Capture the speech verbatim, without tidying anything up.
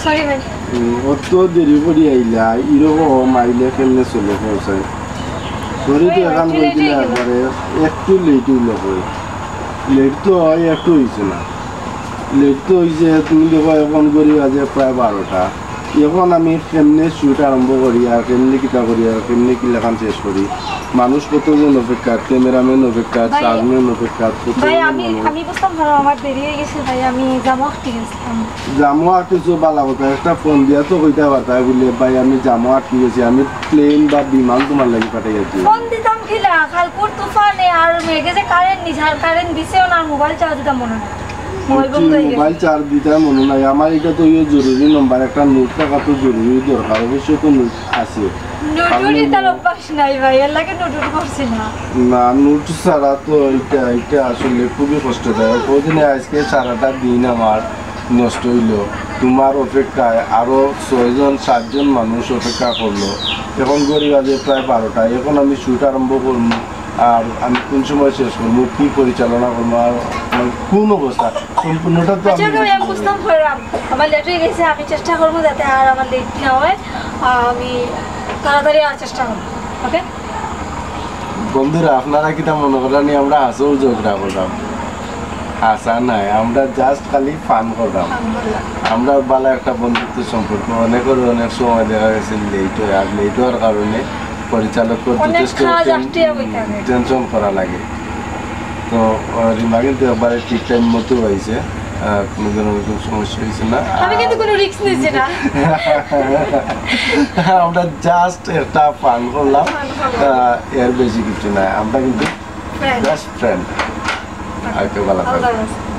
সরি ভাই। অত দেরি করি আইলা, এরকম আইলে কেমনে চলে পৌঁছাই? সরি তো এখন কই দিলে একবারে, একটু লেট হইল কই। লেট তো হয়, একটু হইছে না। লেট তো হইছে, তুমি দেখো এখন ঘড়ি বাজে প্রায় বারোটা। এখন আমি কেমনে শুট আরম্ভ করি আর কেমনে কিতা করি আর কেমনে কি লেখান শেষ করি? মানুষ কতজন অপেক্ষা, ক্যামেরাম্যান অপেক্ষা, ভাই, সাউন্ডম্যান অপেক্ষা, কত ভাই, আমি আমি বুঝতাম পারো আমার দেরি হয়ে গেছে ভাই, আমি জামা আটকে গেছিলাম। জামা আটকেছো, বালা কথা, একটা ফোন দিয়া তো কইতা পারতা বুলে, "ভাই, আমি জামা আটকে গেছি, আমি প্লেন বা বিমান তোমার লাগি পাঠাই যাচ্ছি।" ফোন দিতাম কিলা, কালকুর তুফানে আর মেঘে যে কারেন্ট নিছে, আর কারেন্ট দিছেও না, আর মোবাইল চার্জ দিতাম মনে নাই। মোবাইল বন্ধ হয়ে গেছে। মোবাইল চার্জ দিতে মনে নাই। আমার এটা তো ইয়ে জরুরি নাম্বার, একটা নোট টাকা তো জরুরি দরকার, অবশ্যই তো নোট আছে। নোট উঠিতার অভ্যাস নাই ভাই, এর লাগে নোট উঠ করছি না। না, নোট ছাড়া তো এটা এটা আসলে খুবই কষ্টদায়ক। ওই দিনে আজকে সারাটা দিন আমার নষ্ট হইলো। তোমার অপেক্ষায় আরো ছয়জন সাতজন মানুষ অপেক্ষা করলো। এখন ঘড়ি বাজে প্রায় বারোটা। এখন আমি শুট আরম্ভ করবো, আর আমি কোন সময় শেষ করবো, কি পরিচালনা করবো, আর আমার কোন অবস্থা, সম্পূর্ণটা তো আচ্ছা, আমি ওকে ভাই, আমি বুঝতাম পারলাম, আমার লেট হয়ে গেছে, আমি চেষ্টা করবো যাতে আর আমার লেট না হয়। আহ, আমি তাড়াতাড়ি আর চেষ্টা করবো। ওকে? বন্ধুরা, আপনারা কিতা মনে করেন আমরা আসল ঝগড়া করলাম? আসা নাই, আমরা জাস্ট খালি ফান করলাম। আমরা ভালো একটা বন্ধুত্ব সম্পর্ক, অনেকের অনেক সময় দেখা গেছে লেট হয়, আর লেট হওয়ার কারণে পরিচালক অনেক যথেষ্ট কাজ টেন- আটকে বইতে হবে। টেনশন করা লাগে। তো আহ, রিমা কিন্তু একবারে ঠিক টাইম মতো হয়েছে, আহ, কোনো ধরনের কোনো সমস্যা হয়েছে না। আমি কিন্তু কোনো রিস্ক নিচ্ছি না। আমরা জাস্ট একটা ফান করলাম, আহ, এর বেশি কিছু নাই। আমরা কিন্তু ফ্রেন্ড। Best friend. আর কেউ ভালো আল্লাহ থাকবে। হাফেজ।